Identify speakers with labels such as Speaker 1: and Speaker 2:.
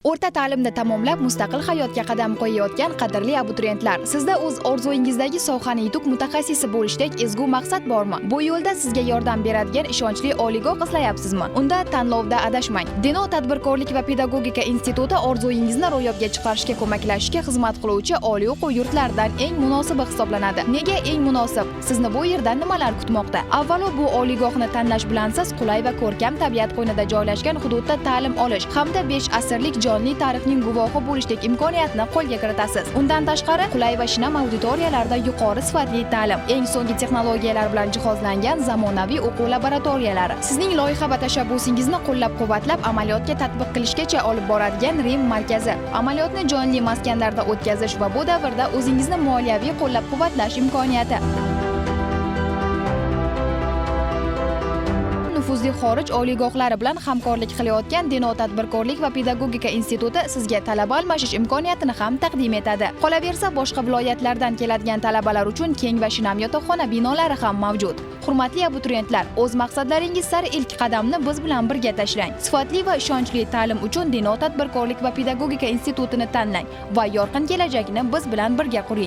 Speaker 1: O'rta ta'limni tamomlab, mustaqil hayotga qadam qo'yayotgan qadrli abituriyentlar, sizda o'z orzuyingizdagi sohani yetuk mutaxassisi bo'lishdek ezgu maqsad bormi? Bu yo'lda sizga yordam beradigan ishonchli oliygoh izlayapsizmi? Unda tanlovda adashmang. Deno tadbirkorlik va pedagogika instituti orzuyingizni ro'yobga chiqarishga ko'maklashishga xizmat qiluvchi oliy o'quv yurtlaridan eng munosibi hisoblanadi. Nega eng munosib? Sizni bu yerda nimalar kutmoqda? Avvalo, bu oliygohni tanlash bilan siz qulay va ko'rkam tabiat qo'ynida joylashgan hududda ta'lim olish hamda 5 asrlik jonli tarixning guvohi bo'lishdek imkoniyatni qo'lga kiritasiz. Undan tashqari, qulay va shinam auditoriyalarda yuqori sifatli ta'lim, eng so'nggi texnologiyalar bilan jihozlangan zamonaviy o'quv laboratoriyalari, sizning loyiha va tashabbusingizni qo'llab-quvvatlab, amaliyotga tatbiq qilishgacha olib boradigan RIM markazi, amaliyotni jonli maskanlarda o'tkazish va bu davrda o'zingizni moliyaviy qo'llab-quvvatlash imkoniyati. Nufuzli xorij oliygohlari bilan hamkorlik qilayotgan Deno tadbirkorlik va pedagogika instituti sizga talaba almashish imkoniyatini ham taqdim etadi. Qolaversa, boshqa viloyatlardan keladigan talabalar uchun keng va shinam yotoqxona binolari ham mavjud. Hurmatli abituriyentlar, o'z maqsadlaringiz sari ilk qadamni biz bilan birga tashlang. Sifatli va ishonchli ta'lim uchun Deno tadbirkorlik va pedagogika institutini tanlang va yorqin kelajakni biz bilan birga quring.